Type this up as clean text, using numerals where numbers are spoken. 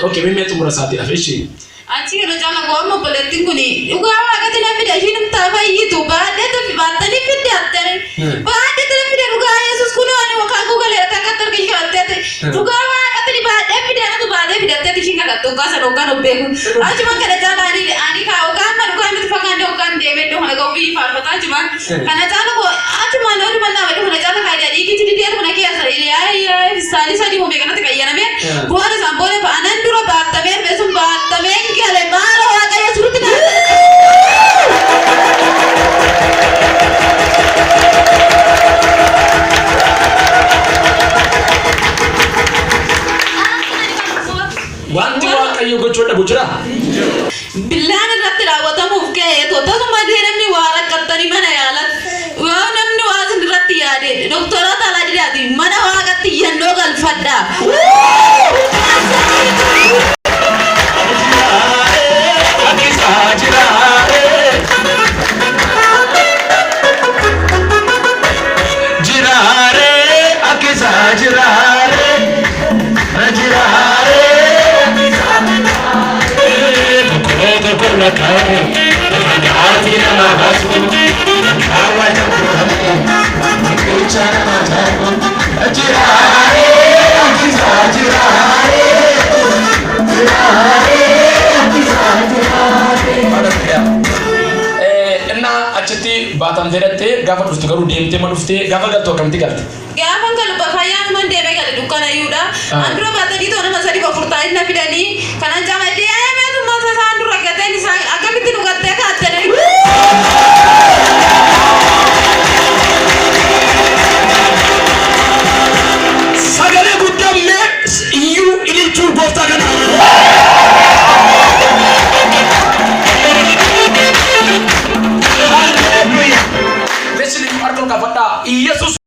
Okay, mee xumura isaatiidhaaf ishee. Achi kana caala koo amma obboleettiin kun dhugaa waaqatti na fide ishiin humtaa fayyitu baadhee baattanii fidde attanii baadhee na fide dhugaa Yesuus kun ani wakaakuu galee akka arga ishee kadhatteeti dhugaa waaqatti ni baadhee fide anatu baadhee fidatteeti ishiin kadhatte hoggaa sana hoggaan of beeku achuma kana caala ani ani kaa hoggaa amma dhugaa nuti fakkaanne hoggaan deemee iddoo kana ga'u biyyi faarfataa achuma kana caala koo achuma oluma nama iddoo kana caala faayidaa dhiigichi didee kana keessa yaa'ii sadii home kanatti qayyaname bu'aan isaan booda anan dura baattamee dhufe sun baattamee gale maala waaqayyo surutti na Wanti Waaqayyo gochuu dhabu jira. Billaan irratti raawwatamuuf ga'e tasuma illee namni waa rakkattanii mana yaalan yoo namni waa isin irratti yaade doktoroota alaa didaati mana waaqatti yannoo galfadhaa. Jiraare akkisa jiraare jiraare tokko tokko lakkaa'e gaafii nama baasu kaawwa tokko riqicha nama ta'u jiraare akkisa jiraare jiraare akkisa jiraare. Innaa achitti baatamtee dhattee gaafa dhuftu garuu deemtee ma dhuftee gaafa galtu akkamitti galte? Gaafa galu fayyaanuman deemee gale dukkanayyuudha. An dura baatanii too nama sadii afur ta'anii na fidanii kanan caala deemeetu mata isaan dura gateen isaan akkamitti nu gattee kaattanii. Sagalee guddaa mee iyyuu ililchuun gooftaa kana. Hallelujah. Meeshaan harka ol kaafadhaa. Iyyasuus.